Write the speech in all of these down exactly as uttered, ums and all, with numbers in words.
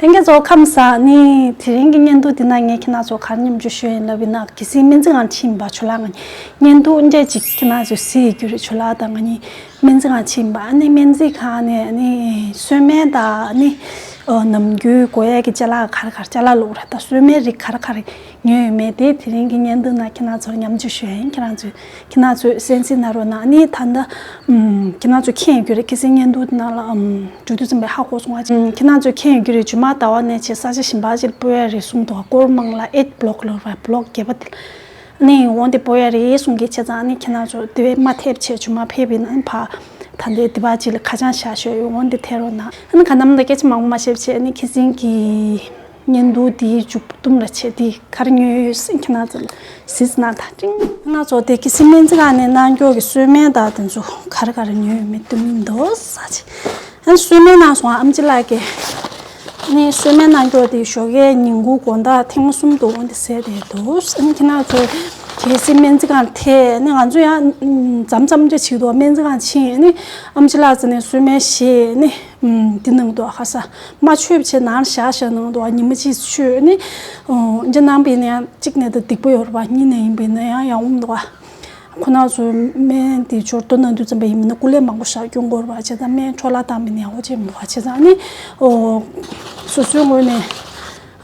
ལྷན་རྒྱས་ཚོ་ཁམས་བཟང་། ནི་དེ་རིང་གི་བརྙན་ཐུང་འདི་ན་ངས་ཁྱེད་རང་ཚོ་ག་རེ་མཉམ་སྤྱོད་ཞུ་ཡིན་ལབ་ཡིན་ན། གལ་སྲིད་སྨན་རྩིས་ཁང་ཕྱིན་པ་ཇོ་ལགས་ང་གཉིས་བརྙན་ཐུང་འདྲ་ཅིག་ཁྱེད་རང་ཚོས་གཟིགས་ཡོད་རྒྱུ་རེད། ཇོ་ལགས་དང་ང་གཉིས་སྨན་རྩིས་ཁང་ཕྱིན་པ། ཨ་ནི་སྨན་རྩིས་ཁང་ནས་ཨ་ནི་གསོལ་སྨན་དང་ཨ་ནི་ཨོ་ནམ་རྒྱུན་དགོས་ཡས་ཀྱི་ཅ་ལག་ག་རེ་ག་རེ། ཅ་ལག་ལབ་ར། ད་གསོལ་སྨན་རིགས་ག་རེ་ག་རེ་ཉོས་ཡོད་མེད་དེ་དེ་རིང་གི་བརྙན་ཐུང་ནང་ཁྱེད་རང་ཚོར་མཉམ་སྤྱོད་ཞུ་ཡ་ཡིན། ཁྱེད་རང་ཚོས་ཁྱེད་རང་ཚོས་གསན་གཟིགས་གནང་རོགས་གནང་། ཨ་ནི་ད་ལྟ་ཨམ་ཁྱེད་རང་ཚོས་མཁྱེན་ཡོད་རྒྱུ་རེད། གལ་སྲིད་བརྙན་ཐུང་དེ་ནང་ལ་ཨམ་མཇུག་བསྡུ་ཙམ་པའི་ཧ་གོ་སོང་བ། ཁྱེད་རང་ཚོས་མཁྱེན་ཡོད་རྒྱུ་རེད། ཇུ་མ་ཟླ་བ་ནས་བྱས་ས་ཆ་གཞན་པ་ཅིག་སྤོ་ཡ་རེད་གསུངས་འདུག་སྐོར་མང་ལ་ཨེཊ་བྷི་ལོག་ལབ་པ། བྷི་ལོག་བརྒྱད་པ་དེ་ནས་འོང་དེ་སྤོ་ཡ་རེད་གསུང་གི། བྱས་ཙང་ཨ་ནི་ཁྱེད་རང་ཚོ་དེ་བས་མ་ཐེབས་བྱས་ཇུ་མ་ཕེབས་པ་ཡིན་ན་ཕ་ད་ལྟའི་དེ་པ་ཅིག་ལ་ཁ་བྱང་བཞག་ཤོག་འོང་དེ་ཐེབས་རོགས་གནང་། ཨ་ནི་ག་ནམ་ད་སྐད་ཆ་མང་པོ་མ་བཤད་བྱས། ཨ་ནི་ཁྱེད་ཚང་གི་བརྙན་ཐུང་དེའི་མཇུག་བསྡོམས་ལ་བྱས་དེ་ག་རེ་ཉོས་ཡོད་ཟེར་ཁྱེད་རང་ཚོ་གཟིགས་གནང་དང་། ཁྱེད་རང་ཚོ་དེ་གལ་སྲིད་སྨན་རྩིས་ཁང་ནས་གནང་རྒྱུ་གི་གསོལ་སྨན་དང་དེ་ཚོ་ག་རེ་ག་རེ་ཉོས་ཡོད་མེད་སྟོན་གྱི་འདུག་ཟེར་བྱས། ཨ་ནི་གསོལ་སྨན་གནང་སོང་ཨམ་ཆི་ལགས་ཀྱིས། ཨ་ནི་གསོལ་སྨན་གནང་རྒྱུ་དེ་ཞོགས་ཀའི་ཉིན་གུང་དགོང་དག་ཐེངས་མ་གསུམ་དུ་འོང་དེ་ཟེར་བསྡད་འདུག་ཨ་ནི་ཁྱེད་རང་ཚོ་གལ་སྲིད་སྨན་རྩིས་ཁང་ཐད། ཨ་ནི་ང་ཚོ་ཡང་མཚམས་མཚམས་ཅིག་བྱེད་འདུག་སྨན་རྩིས་ཁང་ཕྱིན། ཨ་ནི་ཨམ་ཆི་ལགས་ཚོ་ནས་གསོལ་སྨན་བཞེས། ཨ་ནི་འདི་གནང་འདུག་ཁ་ས་མ་མཆོད་བྱས་ནང་བཞག་བཞག་གནང་འདུག་ཉི་མ་གཅིག་མཆོད། ཨ་ནི་འདི་གནང་བ་ཡིན་ན་ཡང་གཅིག་ནས་ད་སྡིག་པ་ཡོད་རེད་པ། གཉིས་ནས་ཡིན་པ་ཡིན་ན་ཡང་ཡང་འོང་འདུག་ཁོ་རང་ཚོས་སྨན་དེ་འབྱོར་ཐོ་གནང་དུས་ཙམ་པ་ཡིན་མིན་ན་སྐུ་ལས་མང་པོ་ཞིག་སྐྱོན་དགོས་རེད་པ། བྱས་ཙང་སྨན་འཕྲོ་བརླག་བཏང་མིན་ན་ཡག་པོ་བྱས་མི་འདུག་པ། བྱས་ཙང་ཨ་ནི་ཨོ་སོ་སོའི་ངོས་ནས་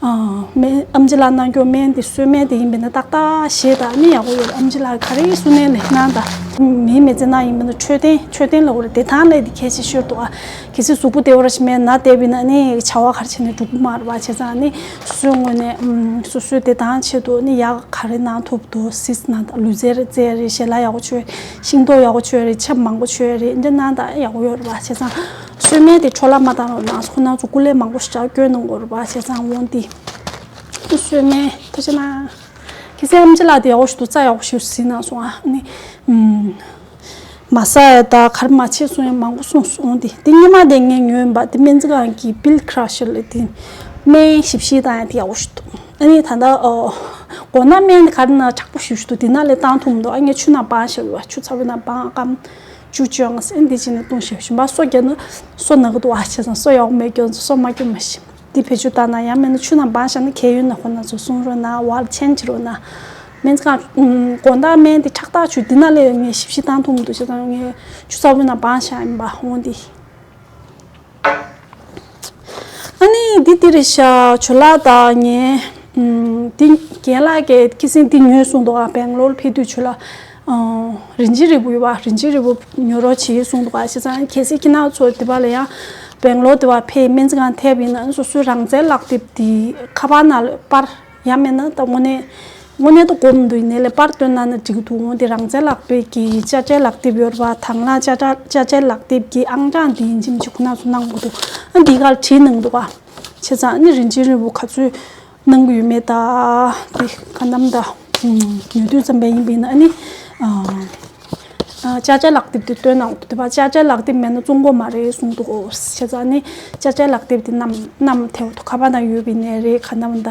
ཨ་སྨན་ཨམ་ཆི་ལགས་གནང་རྒྱུ་སྨན་དེ་གསོལ་སྨན་དེ་ཡིན་པ་ཡིན་ན་ཏག་ཏག་བཞེས་དང་། ཨ་ནི་ཡག་པོ་ཡོད་རེད། ཨམ་ཆི་ལགས་ག་རེ་གསོལ་སྨན་ལབ་གནང་དང་། མིའི་མི་ཚེ་ནང་ཡིན་པ་ཡིན་ན་འཕྲོད་བསྟེན་འཕྲོད་བསྟེན་ལབ་དགོས་རེད། བདེ་ཐང་ལབ་དེ་གལ་ཆེ་ཤོས་འདུག་ཨ། གལ་སྲིད་གཟུགས་པོ་བདེ་པོ་ར་ཞིག་མེད་ན་བསྡད་པ་ཡིན་ན་ཨ་ནི་བྱ་བ་ག་རེ་བྱས་ནས་འགྲུབ་ཀྱི་མ་རེད་པ། བྱས་ཙང་ཨ་ནི་སོ་སོའི་ངོས་ནས་ཨམ་སོ་སོའི་བདེ་ཐང་ཆེད་དུ་ཨ་ནི་ཡག་ག་རེ་གནང་ཐུབ་འདུག་གཟིགས་གནང་དང་། ལུས་རྩལ་རྩེ་རེད། ཞལ་ལག་ཡག་པོ་མཆོད། ཤིང་ཏོག་ཡག་པོ་མཆོད་རེད། ཆབ་མང་པོ་མཆོད་རེད། འདི་གནང་དང་ཡག་པོ་ཡོད་རེད་པ། བྱས་ཙང་གསོལ་སྨན་དེ་འཕྲོ་བརླག་མ་བཏང་རོགས་གནང་། ཁོ་རང་ཚོ་སྐུ་ལས་མང་པོ་ཞིག་སྐྱོན་གནང་དགོས་རེད་པ། བྱས་ཙང་འོང་དེ་གསོལ་སྨན་ཐུགས་རྗེ་གནང་། གལ་སྲིད་ཨམ་ཆི་ལགས་དེ་ཡག་པོ་ཞིག་འདུག་རྩ་ཡག་པོ་ཞིག་གཟིགས་གནང་སོང་ཨ། ཨ་ནི་ཨམ། མ་ཟ་ཡ་དང་ག་རེ་མ་བྱེད་གསུང་ཡ་མང་པོ་གསུངས་སོང་། དེ་དེ་སྔོན་མ་དེ་ངས་ཉོས་ཡིན་པ། དེ་སྨན་རྩིས་ཁང་གི་བིལ་ཁྲ་ཤར་ལ་དེ་སྨན་ཞིབ་བཤེར་བཏང་ཡ་དེ་ཡག་པོ་ཞིག་འདུག་ཨ་ནི་ད་ལྟ་ཨོ་དགོང་དག་སྨན་དེ་ག་རེ་ན་དྲག་པོ་ཞིག་ཞིག་འདུག་དེ་ནང་ལས་བཏང་ཐུབ་མི་འདུག་ཨ་ངས་ཆུ་ནང་སྦངས་བཞག་ཡོད་པ། ཆུ་ཚ་བོའི་ནང་སྦངས། སྐམ་ཆུ་བཅོས་ང་སེམས་དེ་བྱས་ནས་བཏུང་བཞག་ཞིམ་པ། སོ་རྒྱག་ན་སོ་ན་གི་འདུག་ཨ། བྱས་ཙང་སོ་ཡག་པོ་མེད་སྐྱོན་ཚོ་སོ་མ་སྐྱོན་མ་ཤིམ། འདི་བེད་སྤྱོད་བཏང་ན་ཡང་མིན་ན་ཆུ་ནང་སྦངས་བཞག་ན་གལ་ཡོད་ན་ཁོ་ན་ཚོ་གསུང་རོགས་གནང་། ཝར་ཆེན་བྱེད་རོགས་གནང་། སྨན་རྩིས་ཁང་དགོང་དག་སྨན་འདི་ཁྲག་བརྟག་བྱུས་འདི་ནང་ལས་ངས་ཞིབ་བཤེར་བཏང་ཐུབ་མི་འདུག་བྱས་ཙང་ངས་ཆུ་ཚ་པོའི་ནང་སྦངས་བཞག་ཡིན་པ། འོང་འདི། ཨ་ནི་འདི་འདི་རེད་ཤག་ཇོ་ལགས་དང་ངས་འདི་རྒན་ལགས་ཀྱིས་ཁ་སང་འདི་ཉོས་གསུངས་འདུག་ག་སྦེང་ལོར་ཕེབས་དུས་ཆུ་ལ། རིན་ཆེན་རིལ་བུ་ཡོད་པ། རིན་ཆེན་རིལ་བུ་ཉོ་རོགས་བྱེད་གསུངས་འདུག་ག་བྱས་ཙང་གལ་སྲིད་ཁྱེད་རང་ཚོ་དེ་པ་ལ་ཡང་སྦེང་ལོར་དེ་པ་ཕེབས་སྨན་རྩིས་ཁང་ཐེབས་ཡིན་ན་སོ་སོའི་རང་བཙན་ལག་དེབ་དེ་ཁ་པར་ནང་ལ་པར་ཡང་མིན་ན་ད་དངོས་གནས་དངོས་གནས་ད་དགོས་མི་འདུག་ཡིན་ནའི་ལས་པར་བཏོན་གནང་ན་འགྲིག་གི་འདུག་འོང་དེ་རང་བཙན་ལག་དེབ་ཀྱི་དཔྱ་ཁྲལ་ལག་དེབ་ཡོད་རེད་པ། དང་བླངས་དཔྱ་ཁྲལ་དཔྱ་ཁྲལ་ལག་དེབ་ཀྱི་ཨང་གྲངས་འདི་ཡིན་གཅིག་མིན་གཅིག་ཁོ་ན་ཚོ་གནང་དགོས་འདུག་ཨ་འདི་གར་བྲིས་གནང་འདུག་ག་བྱས་ཙང་ཨ་ནི་རིན་ཆེན་རིལ་བུ་ག་ཚོད་གནང་གི་ཡོད་མེད་ད། དེ་ག་ནམ་ད་ཉོ་དུས་ཙམ་པ་ཡིན་པ་ཡིན་ན་ཨ་ནི་ཨ་ཨ་དཔྱ་ཁྲལ་ལག་དེབ་དེ་སྟོན་གནང་འདུག་དེ་པ་དཔྱ་ཁྲལ་ལག་དེབ་མེད་ན་བཙོང་དགོས་མ་རེད་གསུངས་འདུག་བྱས་ཙང་ཨ་ནི་དཔྱ་ཁྲལ་ལག་དེབ་དེ་བསྣམས་བསྣམས་ཐལ་འདུག་ཁ་པར་ནང་ཡོད་པ་ཡིན་ནའི་རེད། ག་ནམ་ད།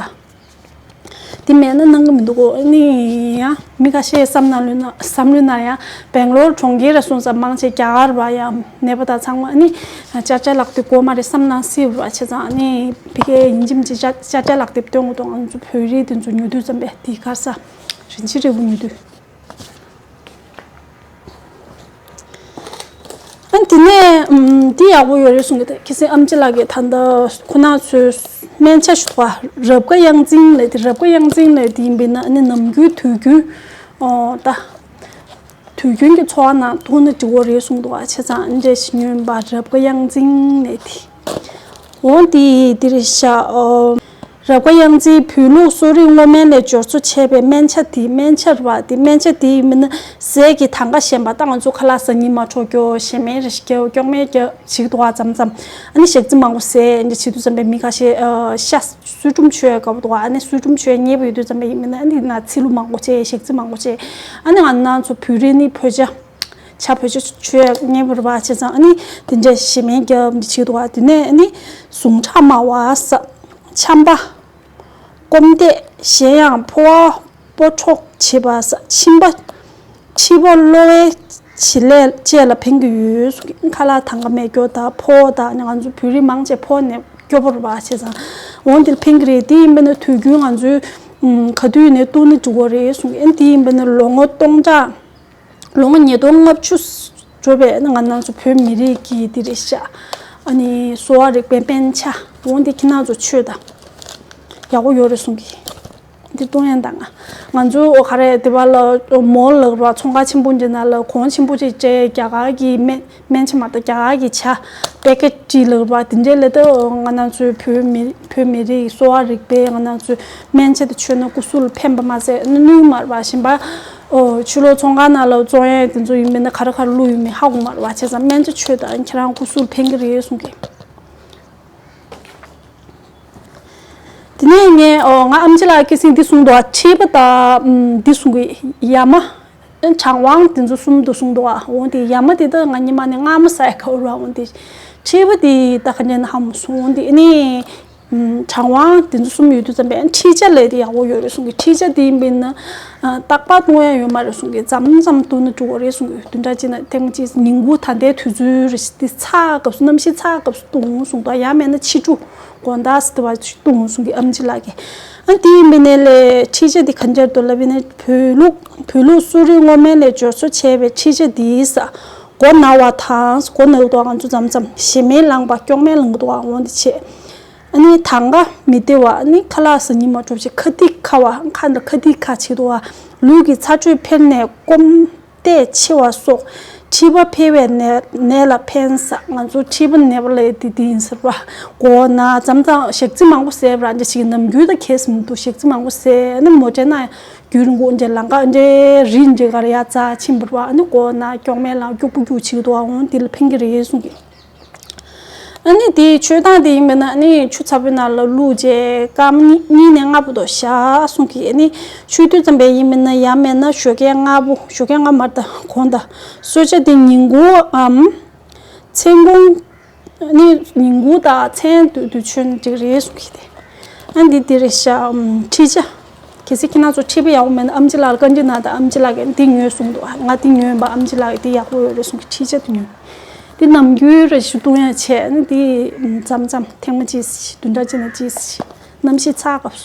དེ་མེད་ན་གནང་གི་མི་འདུག་གོ་ཨ་ནི་ཡང་མི་ཁ་ཤས་བསམ་ན་ལོས་ན་བསམ་ལོས་ན་ཡང་སྦེང་ལོར་གྲོང་ཁྱེར་ར་སོང་ཙང་མང་ཆེ་རྒྱ་གར་བ་ཡང་ནད་པ་དང་ཚང་མ་ཨ་ནི་དཔྱ་ཁྲལ་ལག་དེབ་དགོས་མ་རེད་བསམ་ན་སྲིད་པ་བྱས་ཙང་ཨ་ནི་ཕ་གིར་ཡིན་གཅིག་མིན་གཅིག་དཔྱ་དཔྱ་ཁྲལ་ལག་དེབ་སྟོན་དགོས་འདུག་ང་ཚོ་བོད་རིགས་དེ་ཚོ་ཉོ་དུས་ཙམ་པས་དེ་ག་རེ་ཟ་རིན་ཆེན་རིལ་བུ་ཉོ་དུས། ཨ་དེ་ནས་ཨམ་འདི་ཡག་པོ་ཡོད་རེད་གསུང་གི་འདུག་ཁ་སང་ཨམ་ཆི་ལགས་ཀྱིས་ད་ལྟ་ཁོ་ན་ཚོའི་སྨན་ཆ་ཞུ་བ་རབ་དགའ་གཡང་འཛིན་ལབ་དེ། རབ་དགའ་གཡང་འཛིན་ལབ་དེ་ཡིན་པས་ན་ཨ་ནི་ནམ་རྒྱུན་དུས་རྒྱུན་ཨོ་ད་དུས་རྒྱུན་གྱི་འཚོ་བ་ནང་འཐུང་ན་འགྲིག་གི་རེད་གསུངས་འདུག་བྱས་ཙང་ཨ་འདྲ་ཞིག་ཉོས་པ་རབ་དགའ་གཡང་འཛིན་ལབ་དེ། འོ་འདི་འདི་རེད་ཤག་ཨོ། རབ་དགའ་གཡང་འཛིན་བོད་ལུགས་གསོ་རིག་སྔོ་སྨན་ལས་སྦྱོར་བཟོ་བྱས་པའི་སྨན་ཆ་འདི། སྨན་ཆ་རེད་པ། འདི་སྨན་ཆ་འདི་མིན་ན་ཟས་ཀྱི་དང་ག་ཞན་པ་ད་ང་ཚོ་ཁ་ལག་ཟ་སྙིང་མ་འདོད་རྒྱུ་ཞན་མའི་རེ་ཞིག་རྒྱུ་སྐྱོག་མའི་རྒྱུ་ཞིག་འདུག་ག་མཚམས་མཚམས་ཨ་ནི་ཞག་རྩི་མང་པོ་ཟས་འདི་བྱེད་དུས་ཙམ་པའི་མི་ཁ་ཤས་ཨ་ཤ་གསོལ་ཀྲུམ་མཆོད་ཡ་དགའ་པོ་འདུག་ག་ཨ་ནི་གསོལ་ཀྲུམ་མཆོད་ཡ་མཉེས་པོ་ཡོད་དུས་ཙམ་པའི་ཡིན་མིན་ན་ཨ་ནི་ན་ཚིལ་ལུ་མང་པོ་བྱས་ཞག་རྩི་མང་པོ་བྱས་ཨ་ནི་ང་ནང་ཚོ་བོད་རིགས་ནི་ཕོ་ཆ་ཇ་ཕོ་ཆ་མཆོད་ཡ་མཉེས་པོ་རེད་པ། བྱས་ཙང་ཨ་ནི་དེ་འདྲ་ཞན་མའི་རྒྱུ་འདི་བྱེད་དུས་དེ་ནས་ཨ་ནི་ཟུངས་ཁྲག་དམའ་བ་ཟ། ཆམ་པ། སྐོམ་དད། གཞན་ཡང་ཕོ་བ་སྤོ་འཁྲོག་བྱེད་པ་ཟ། མཆིན་པ། མཆིན་པ། གློ་བའི་བྱེད་ལས་བཅས་ལ་ཕན་གྱི་ཡོད་གསུངས་ཀྱི། ཁ་ལག་དང་ག་མེད་རྒྱུ་དང་ཕོ་བ་དང་ང་ཚོ་བོད་རིགས་མང་ཆེ་ཕོ་བ་ནད་ སྐྱོ་པོ་རེད་པ། བྱས་ཙང་འོ་འདིར་ཕན་གྱི་རེད། དེ་ཡིན་པས་ན་དུས་རྒྱུན་ང་ཚོས་ཨམ་ག་དུས་ནས་བཏུང་ནས་འགྲོ་གི་རེད་གསུངས་ཀྱི། ཨ་ནི་དེ་ཡིན་པས་ན་ལོ་ངོ་སྟོང་ཕྲག་ལོ་ངོ་ཉིས་སྟོང་ལྔ་བཅུ་འགྲོ་བའི་ང་རང་ཚོ་བོད་མི་རིགས་ཀྱི་འདི་རེད་ཤག་ཨ་ནི་གསོ་བ་རིག་པའི་སྨན་ཆ་འོ་འདི་ཁྱེད་རང་ཚོ་མཆོད་དང་། ཡག་པོ་ཡོད་རེད་གསུང་གི། འདི་གཏོང་ཡང་དང་ང་ཚོ་ག་རེ་དེ་བ་ལ་མོལ་ལགས་ར་ཚོང་ཁང་ཆེན་པོ་འདི་ན་ལ་གོང་ཆེན་པོ་ཅིག་སྤྲད། རྒྱ་གར་གྱི་སྨན་སྨན་ཆ་མ་གཏོགས་རྒྱ་གར་གྱི་ཇ་པེ་ཀེ་ཊི་ལགས་ར་དེ་འདྲའི་ལས་ད་ང་རང་ཚོའི་བོད་མི་བོད་མི་རིགས་གསོ་བ་རིག་པའི་ང་རང་ཚོའི་སྨན་ཆ་དེ་མཆོད་ན་སྐུ་གཟུགས་ལ་ཕན་པ་མ་ཟད་ནུས་མ་རེད་པ། གཞན་པ་ཨོ་ཕྱི་ལོགས་ཚོང་ཁང་ནང་ལ་བཙོང་ཡས་དེ་ཚོ་ཡིན་མིན་ན་ག་རེ་ག་རེ་བླུགས་ཡོད་མེད་ཧ་གོ་མ་རེད་པ། བྱས་ཙང་སྨན་ཆ་མཆོད་དང་ཁྱེད་རང་སྐུ་གཟུགས་ལ་ཕན་གྱི་རེད་གསུང་གི། དེ་ནས་ངས་ཨོ་ང་ཨམ་ཆི་ལགས་སྐད་སྲིང་འདི་གསུངས་འདུག་མཁྲིས་པ་དང་འདི་གསུང་གི་ཡ་མ། གྲང་དབང་དེ་ཚོ་གསུམ་དུ་གསུངས་འདུག་འོ་དེ་ཡ་མ་དེ་ད་ང་ཉི་མ་ནས་མངར་མོ་ཟ་ཡ་ག་བར་འོ་དེ་མཁྲིས་པ་དེ་ད་ག་འདྲ་ན་ཧ་མ་སོང་། འོ་དེ་ནས་གྲང་དབང་དེ་ཚོ་གསུམ་ཡོད་དུས་ཙམ་པས་མཁྲིས་ཆ་ལས་དེ་ཡག་པོ་ཡོད་རེད་གསུང་གི། མཁྲིས་ཆ་དེ་ཡིན་པས་ན་རྟག་པར་བཏུང་ཡ་ཡོད་མ་རེད་གསུང་གི། མཚམས་མཚམས་བཏུང་ན་འགྲིག་གི་རེད་གསུང་གི། བདུན་ཕྲག་གཅིག་ན་ཐེངས་གཅིག་ཉིན་གུང་ད་ལྟའི་དུས་ཚོད་རེད། དེ་ཚ་སྐབས་སུ་གནམ་གཤིས་ཚ་སྐབས་སུ་བཏུང་གསུང་འདུག་ཡང་མེད་ན་ཕྱི་དྲོ་དགོང་དག་སི་ཏི་བ་ཅིག་བཏུང་གསུང་གི་ཨམ་ཆི་ལགས་ཀྱིས། ཨ་དེའི་མི་ནས་ལས་མཁྲིས་ཆ་འདི་ག་འདྲ་འདུག་ལབ་ཡིན་ན་བོད་ལུགས་བོད་ལུགས་གསོ་རིག་སྔོ་སྨན་ལས་སྦྱོར་བཟོ་བྱས་པའི་མཁྲིས་ཆ་འདིས་མགོ་ན་བ་དང་མགོ་ན་འདུག་ང་ཚོ་མཚམས་མཚམས་ཞེ་མེར་ལངས་པ་སྐྱོག་མེར་ལངས་འདུག་འོ་འདི་བྱས། ཨ་ནི་དང་ག་མི་བདེ་བ། ཨ་ནི་ཁ་ལག་ཟ་སྙིང་མ་འདོད་པ་བྱས། ཁ་ཏིག་ཁ་བ་ཁ་འདྲ་ཁ་ཏིག་ཁ་བྱེད་འདུག་ལུས་ཀྱི་ཚ་དྲོད་འཕེལ་ནས་སྐོམ། ལྟས་ཆེ་བ་སོགས་མཁྲིས་པ་འཕེལ་བའི་ནད་ནད་ལ་ཕན་ས། ང་ཚོ་མཁྲིས་པ་ནད་པ་ལས་དེ་དེ་ཡིན་ཟེར་བ། མགོ་ན་མཚམས་མཚམས་ཞག་རྩི་མང་པོ་ཟས་པ་རང་འཇགས་ཤིག་ནམ་རྒྱུན་ད་གས་མི་འདུག་ཞག་རྩི་མང་པོ་ཟས་ནི་མོ་ཊའི་ནང་རྒྱུན་རིང་པོ་འདྲ་ལང་ཀ་འདྲ་རི་འདྲ་གར་ཡ་རྩ་ཆེན་པོ་བ་ནི་མགོ་ན་སྐྱོག་མེར་ལངས་སྐྱུག་པོ་སྐྱུག་བྱེད་ཀྱི་འདུག་འོ་དེ་ལ་ཕན་གྱི་རེད་གསུང་གི། ཨ་ནི་དེའི་མཆོད་སྟངས་དེ་ཡིན་པས་ན་ཨ་ནི་ཆུ་ཚ་པོའི་ནང་ལ་བླུགས་རྗེས་སྐར་མ་གཉིས་གཉིས་ནས་ལྔ་བར་དུ་བཞག་གསུང་གི། ཨ་ནི་མཆོད་དུས་ཙམ་པས་ཡིན་པས་ན་ཡང་མེད་ན་ཞོགས་ཀས་སྔ་པོ་ཞོགས་ཀས་སྔ་མར་དང་དགོང་དག་གསོལ་ཇ་དེ་ཉིན་གུང་ངམ་མཚན་གུང་ཨ་ནི་ཉིན་གུང་དང་མཚན་དུས་དུས་མཆོད་ན་འགྲིག་རེད་གསུང་གི། དེ་ཨ་ནི་དེ་རེད་ཤག་མཁྲིས་ཆ། གལ་སྲིད་ཁྱེད་རང་ཚོ་མཁྲིས་པ་ཡག་པོ་མེད་ན་ཨམ་ཆི་ལགས་ལ་བཀའ་འདྲི་གནང་དང་། ཨམ་ཆི་ལགས་ཀྱིས་འདི་ཉོས་གསུངས་འདུག་ང་འདི་ཉོས་པ་ཨམ་ཆི་ལགས་ཀྱིས་འདི་ཡག་པོ་ཡོད་རེད་གསུངས་ཀྱི། མཁྲིས་ཆ་འདི་ཉོས། འདི་ནམ་རྒྱུན་རེ་ཞིག་བཏུང་ཡ་བྱས་ནི་འདི་མཚམས་མཚམས་ཐེངས་མ་གཅིག་བདུན་ཕྲག་གཅིག་ནས་གཅིག་གནམ་གཤིས་ཚ་སྐབས་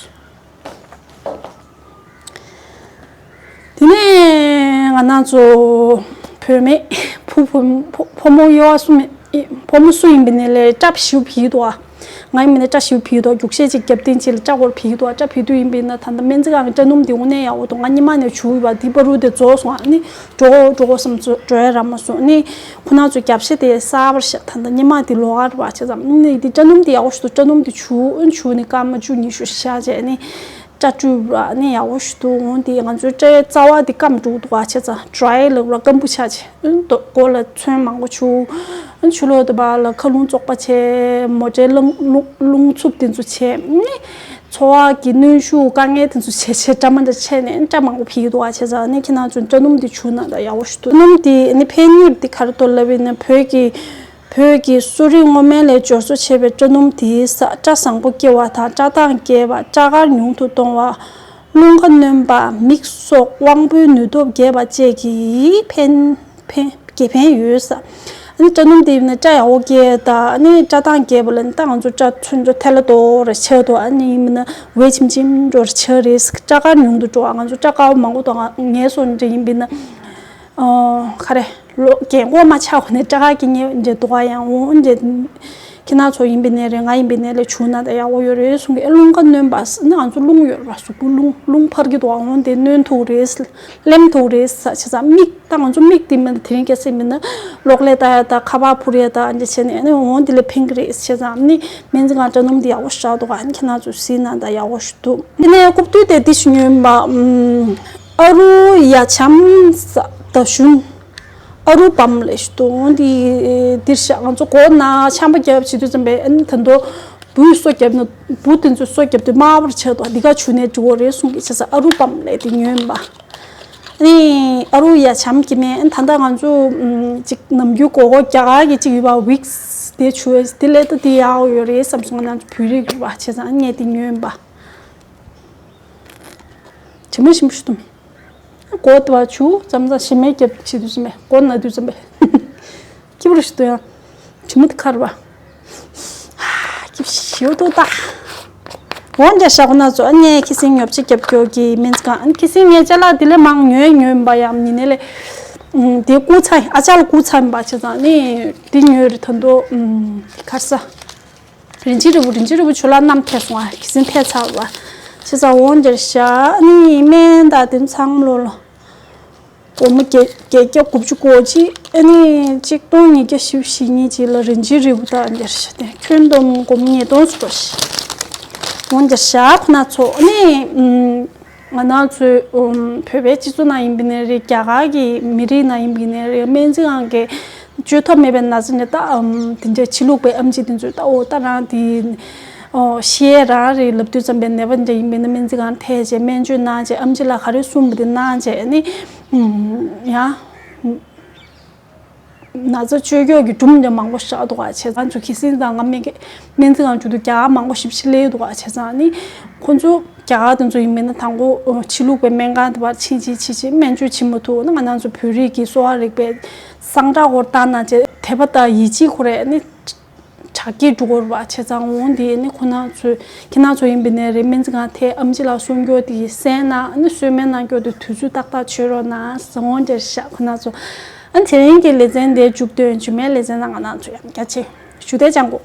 སུ། དེ་ནས་ང་རང་ཚོ་བུད་མེད་བུ་བུ་ཕོ་ཕོ་མོ་གཡོ་བ་སུ་མེད། ཨི། ཕོ་མོ་སུ་ཡིན་པ་ནས་ལས་སྐྲ་ཞིབ་བྱེད་ཀྱི་འདུག་ཨ། ང་ཡིན་པ་ནས་སྐྲ་ཞིབ་བྱེད་ཀྱི་འདུག་རྒྱུག་ཤད་ཅིག་རྒྱབ་སྟེང་ཅིག་ལ་སྐྲ་སྐོར་བྱེད་ཀྱི་འདུག་ཨ། སྐྲ་བྱེད་དུས་ཡིན་པ་ན་ད་ལྟ་སྨན་རྩིས་ཁང་གི་སྐྲ་སྣུམ་དེ་དངོས་གནས་ཡག་པོ་འདུག་ང་སྔོན་མ་ནས་བྱུགས་ཡོད་པ་དེ་བར་དུ་དེ་རྫོགས་སོང་ཨ། ནི་འགྲོ་འགྲོ་དགོས་བསམ་ཚོ་འགྲོ་ཡ་རག་མ་སོང་། ནི་ཁོ་ན་ཚོ་རྒྱབ་ཤད་དེ་གསར་པ་རེད་ཤག་ད་ལྟ་སྔོན་མ་དེ་ལོགས་ཀ་རེད་པ། བྱས་ཙང་ནི་དེ་སྐྲ་སྣུམ་དེ་ཡག་པོ་ཞིག་འདུག་སྐྲ་སྣུམ་དེ་བྱུགས་བྱུགས་ནས་སྐར་མ་བཅུ་ཉི་ཤུ་བཞག་བྱས་ནི། སྐྲ་བཀྲུས་པ་ནི་ཡག་པོ་ཞིག་འདུག་འོང་དེ་ང་ཚོའི་སྐྲའི་རྩ་བ་དེ་སྐམ་འགྲོ་འདུག་བ། བྱས་ཙང་ཌ་རའི་ལབ་ར་སྐམ་པོ་ཆགས་བྱས། ཨ་ནི་མགོ་ལ་ཚོན་མང་པོ་བྱུག་ཨ་ནི་ཕྱི་ལོགས་དེ་བ་ལ་མཁའ་རླུང་བཙོག་པ་བྱས། མོ་ཊའི་རླུང་རླུང་རླུང་འཚུབ་དེ་ཚོ་བྱས། ཨ་ནི་འཚོ་བ་གི་གནོན་ཤུགས་དཀའ་ངལ་དེ་ཚོ་བྱས་བྱས་འདྲ་མ་འདྲ་བྱས་ནས་སྐྲ་མང་པོ་འཕེལ་གྱི་འདུག་བ། བྱས་ཙང་ཨ་ནི་ཁྱེད་རང་ཚོ་སྐྲ་སྣུམ་དེ་བྱུགས་ན་ད་ཡག་པོ་ཞིག་འདུག་སྐྲ་སྣུམ་དེ་ཨ་ནི་ཕན་ནུས་དེ་ག་རེ་འདུག་ལབ་ཡིན་ན་བོད་ཀྱི་བོད་ཀྱི་གསོ་རིག་སྔོ་སྨན་ལས་སྦྱོར་བཟོ་བྱས་པའི་སྐྲ་སྣུམ་དེས་སྐྲ་བཟང་པོ་སྐྱེ་བ་དང་སྐྲ་དྭངས་རྒྱས་པ། སྐྲ་དཀར་ཉུང་དུ་གཏོང་བ། རླུང་ཁ་སྣོན་པ། མིག་སོགས་དབང་པོའི་ནུས་སྟོབས་རྒྱས་པ་བཅས་ཀྱི་ཕན་ཕན་དགེ་ཕན་ཡོད་ས། ཨ་ནི་སྐྲ་སྣུམ་དེ་ཡིན་ན་སྐྲ་ཡག་པོ་སྐྱེ་དང་། ཨ་ནི་སྐྲ་དྭངས་རྒྱས་པ་ལ་ནི་ད་ང་ཚོ་སྐྲ་ཚོན་ཚོ་ཐལ་ལ་ཏོ་ར་ཆགས་འདུག་ཨ་ནི་ཡིན་ན་འོད་ཆེམ་ཆེམ་འགྲོ་ར་ཆགས་རེད། སྐྲ་དཀར་ཉུང་དུ་འགྲོ་བ། ང་ཚོ་སྐྲ་དཀར་པོ་མང་པོ་འདུག་ངའི་སོ་འདྲ་ཡིན་པ་ཡིན་ན། ཨོ། ག་རེ། ལོ་རྒན་གོག་མ་ཆགས་གོང་ནས་སྐྲ་དཀར་སྐྱེ་མཁན་འདྲ་འདུག་ག་ཡང་འོ་འདྲ། ཁྱེད་རང་ཚོ་ཡིན་པ་ཡིན་ནའི་རེད། ང་ཡིན་པ་ཡིན་ནའི་ལས་བྱུགས་ན་ད་ཡག་པོ་ཡོད་རེད་གསུང་གི། ཨེ་རླུང་ཁ་སྣོན་པ་ཟེར་ནི་ང་ཚོ་རླུང་ཡོད་རེད་པ། གཟུགས་པོ་རླུང་རླུང་འཕར་གྱི་འདུག་འོ་འདི་སྣོན་ཐུབ་རེད། ལེན་ཐུབ་རེད་ཟེར། བྱས་ཙང་མིག་ད་ང་ཚོ་མིག་དེ་མིན་ན་དེ་རིང་ཁ་སང་མིན་ན་གློག་ཀླད་ལྟ་ཡ་ད་ཁ་པར་འཕུར་ཡ་ད་འདི་བྱས་ནས་ཨ་ནི་འོ་འདི་ལས་ཕན་གི་རེད། བྱས་ཙང་ཨ་ནི་སྨན་རྩིས་ཁང་སྐྲ་སྣུམ་འདི་ཡག་པོ་ཞིག་རག་འདུག་ཨ་ནི་ཁྱེད་རང་ཚོ་གཟིགས་ན་ད་ཡག་པོ་ཞིག་འདུག་དེ་ནས་རྐུབ་སྟོད་དེ་འདི་ཞིག་ཉོས་པ། ཨ་རུ་ཡ་ཆམ་ཟ་ད་ཞུན། ཨ་རུ་བམ་ལས་ཞུ་དོ་འདི་འདིར་ཤག་ང་ཚོ་མགོ་ན་ཆམ་པ་རྒྱབ་བྱེད་དུས་ཙམ་པས་ཨ་ནི་ད་དོ་བུས་སོ་རྒྱབ་ན་བུ་དེ་ཚོས་སོ་རྒྱབ་དུས་དམར་པོར་ཆགས་འདུག་འདི་ག་བྱུགས་ནས་འགྲོ་གི་རེད་གསུང་གི། བྱས་ཙང་ཨ་རུ་བམ་ལས་དེ་ཉོས་ཡིན་པ། ཨ་ནི་ཨ་རུ་ཡ་ཆམ་གྱི་སྨན། ཨ་ནི་ད་ལྟ་ང་ཚོ་ཅིག་ནམ་རྒྱུན་མགོ་སྐོར་རྒྱ་གར་གྱི་ཅིག་ཡོད་པ་ཝིག་སི་དེ་བྱུགས་དེ་ལས་ད་དེ་ཡག་ཡོད་རེད་བསམ་སོང་། ང་ཚོ་བོད་རིགས་རེད་པ། བྱས་ཙང་ངས་དེ་ཉོས་ཡིན་པ། དྲི་མ་ཞིམ་པོ་ཞིག་འདུག་མེད། མགོ་དེ་བ་བྱུག་མཚམས་མཚམས་ཞེ་མེར་རྒྱབ་བྱེད་དུས་ཙམ་པས་མགོ་ན་དུས་ཙམ་པས་སྐྱིད་པོ་རེ་ཞིག་འདུག་ཡང་དྲི་མ་དེ་ཁ་རེད་པ། ཨ་སྐྱིད་པོ་ཞིག་ཞིའུ་ཐུག་ད། འོན་ཀྱང་ཞག་ཁོ་ན་ཚོ་ཨ་ནེ་ཁི་སིང་ཉོབ་ཅིག་རྒྱབ་སྐྱོར་གྱི་སྨན་རྩིས་ཁང་། ཨ་ནི་ཁི་སིང་ངས་ཅ་ལག་དེ་ལས་མང་ཉོས་ཉོས་པ་ཡང་ཉིན་ནས་ལས། ཨུམ། དེ་སྐུ་ཚ་ཨ་ཅག་ལ་སྐུ་ཚ་ཡིན་པ་བྱས་ཙང་ནི་དེ་ཉོས་རེད། ད་དུང་ཨུམ། གར་ས། རིན་ཆེན་རིལ་བུ་རིན་ཆེན་རིལ་བུ་ཆུ་ལ་བསྣམས་ཐལ་སོང་ཨ། ཁི་སིང་ཐལ་ཚར་བ། བྱས་ཙང་འོན་ཀྱང་ཞག་ཨ་ནི་སྨན་དང་དེ་ཚང་མ་ལོ་ལོ། སྒོར་མོ་བརྒྱད་བརྒྱད་བརྒྱ་དགུ་བཅུ་གོ་གཅིག་ཨ་ནི་གཅིག་སྟོང་ཉིས་བརྒྱ་བཞི་བཅུ་ཞེ་གཉིས་ཅིག་ལ་རིན་ཆེན་རིལ་བུ་དང་འདིར་ཞུ་སྟེ་ཁྱོན་བསྡོམས་སྒོར་མོ་ཉིས་སྟོང་ཙམ་འགྲོ་ཤག་འོན་ཀྱང་ཞག་ཁོ་ན་ཚོ་ཨ་ནི་ང་རང་ཚོའི་བོད་པའི་སྤྱི་ཚོགས་ནང་ཡིན་པ་ནའི་རེད། རྒྱ་གར་གྱི་མི་རིགས་ནང་ཡིན་པ་ནའི་རེད། སྨན་རྩིས་ཁང་གི་བཅོས་ཐབས་མེད་པའི་ན་ཚ་ནི་ད་དེ་འདྲའི་ཕྱི་ལུགས་པའི་ཨེམ་ཆི་དེ་ཚོས་ད་འོ་ད་རང་དེ། ཨོ་ཤེས་རང་རེད། ལབ་དུས་ཙམ་པའི་ནད་པ་འདྲ་ཡིན་པས་ན་སྨན་རྩིས་ཁང་ཐད་བྱས་སྨན་བཅོས་གནང་བྱས་ཨེམ་ཆི་ལ་ག་རེ་གསུངས་པ་དེ་གནང་བྱས་ནི་ཡང་ན་ཚ་བཅོས་སྐྱོར་གྱི་སྒྲུང་འདྲ་མང་པོ་བཞག་འདུག་ག་བྱས་ཙང་ཚོ་ཁི་སིང་དང་ང་མི་གི་སྨན་རྩིས་ཁང་མཇུག་ཏུ་རྒྱ་གར་མང་པོ་ཞིབ་ཞིབ་སླེབས་འདུག་ག་བྱས་ཙང་ནི་ཁོ་ཚོ་རྒྱ་གར་དེ་ཚོ་ཡིན་པས་ན་དང་པོ་ཕྱི་ལུགས་པའི་སྨན་ཁང་དེ་བར་ཕྱིན་ཕྱིན་ཕྱིན་ཕྱིན་སྨན་བཅོས་བྱེད་མ་ཐུབ་ན་ང་རང་ཚོ་བོད་རིགས་ཀྱི་གསོ་བ་རིག་པའི་གསང་བསྒྲགས་སྐོར་བཏང་གནང་བྱས་དད་པ་དང་ཡིད་ཆེས་ཁོ་རེ་ནི། དྲག་སྐྱེད་འགྲོ་གི་རེད་པ། བྱས་ཙང་འོང་དེ་ནི་ཁོ་ན་ཚོས་ཁྱེད་རང་ཚོ་ཡིན་པ་ནས་རེད། སྨན་རྩིས་ཁང་ཐད་ཨེམ་ཆི་ལ་གསུང་སྐྱོར་དེ་གསན་གནང་ནི་གསོལ་སྨན་གནང་སྐྱོར་དེ་དུས་ཚོད་ཏག་ཏག་བྱོས་རོགས་གནང་ཟེར་འོང་དེར་བཞག་ཁོ་ན་ཚོ། ཨ་དེ་རིང་གི་ལེ་ཚན་དེ་མཇུག་སྟོན། རྗེས་མའི་ལེ་ཚན་ནང་ང་རང་ཚོ་ཡང་བསྐྱར་མཇལ། ཞུ་དེ་ཅང་གོ།